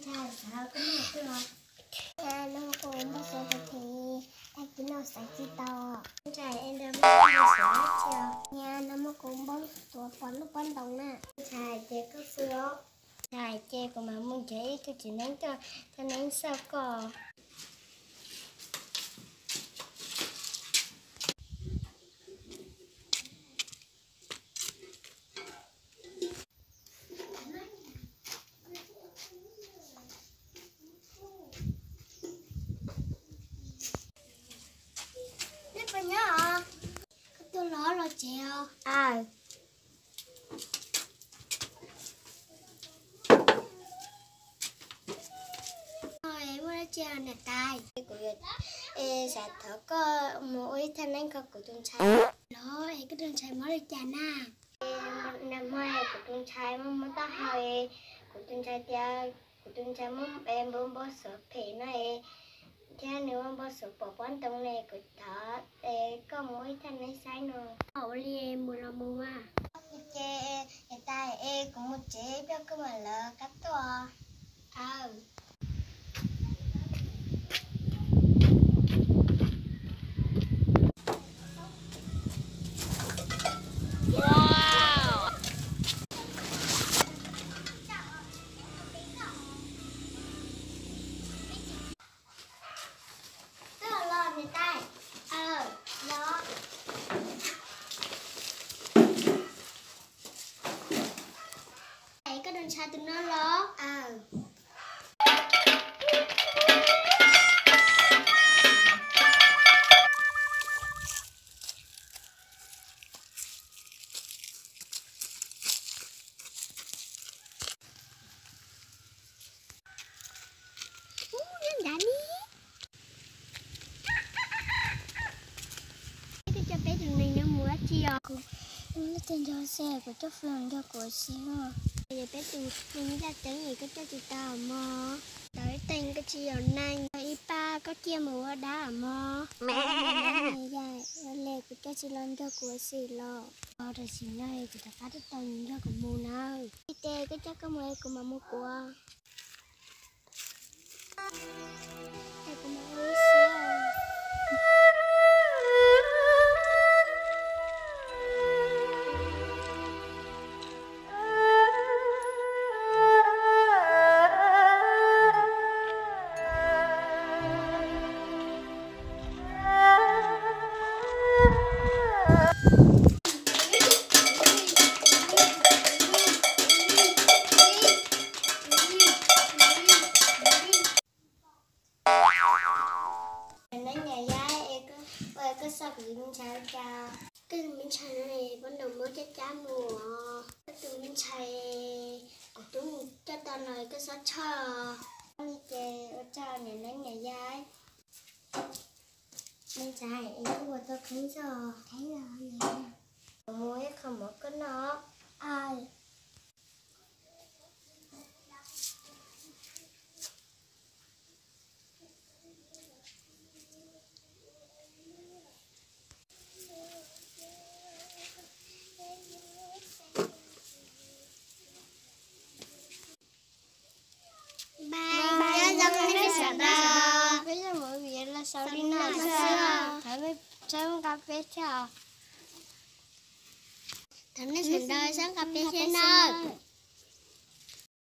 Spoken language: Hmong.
Ntshai xav koj muaj twg os? Niam, no muab kuv npau suav phem phem, tag kis no xav tsis tau. Ntshai es nrog muab npau suav dab tsi os? Niam, no muab kuv npau suav pom lub pob ntoo na. Ntshai ces koj xwb os. Ntshai ces kuv mam mus nrhiav ib tug txiv neeb tuaj, thaj neeb xauj koj. Nej puas nyob os? Koj tuaj los los tsev os. Aw. Muaj dab tsi niam tais? Kuv yuav, es xav thov koj mus ua ib thaj neeb kho kuv tus ntxhais. Los es koj tus ntxhais mob li cas na? Nag hmo kuv tus ntxhais muaj mob taub hau, kuv tus ntxhais tias kuv tus ntxhais muab npau npau suav phem no, thiab nws muab npau suav pom pob ntoo ne, kuv thov koj mus ua ib thaj neeb saib no. Ua li mus los mus mas. Ces niam tais es kuv mus tsev, ib pliag koj mam lawv qab tuaj. Aw. Twb los niam tais. Aw, los. Es koj tus ntxhais tus no los? Aw. Ub, nyob nrad ne. Koj coj peb tus neeg no mus dab tsi os? Kuv lub teg nco xwb, kuv coj fwj los nrog kuv ua si os. Yog peb tus neeg ncaj tseeb es koj coj tsis tau mog. Tau ib teeg koj tsis yog neeg, ib pab koj ciaj mus ua dab mog. Yog li kuv coj tsis los nrog kuv ua si los. Tam sim no kuv rov qab tuaj tau nws nrog kuv mus nawb. Ib tes koj coj koj mus es kuv mam mus kuv. Niam neeb niam yaig, es koj xauj kuv tus me ntxhais ua cas? Koj tus me ntxhais no pob ntoos mob cab cab mus os. Koj tus me ntxhais, kuv twb mus coj tau los koj txhob txhawj. Li ces ua tsaug niam neeb niam yaig. Me ntxhais, es koj puas tau qheb zog? Kuv mus ib qho mov koj noj. Peb yog movie los xaus li no xwb, thov nej txhawb nqa peb thiab. Thov nej sawv daws txhawb nqa peb thiab nawb.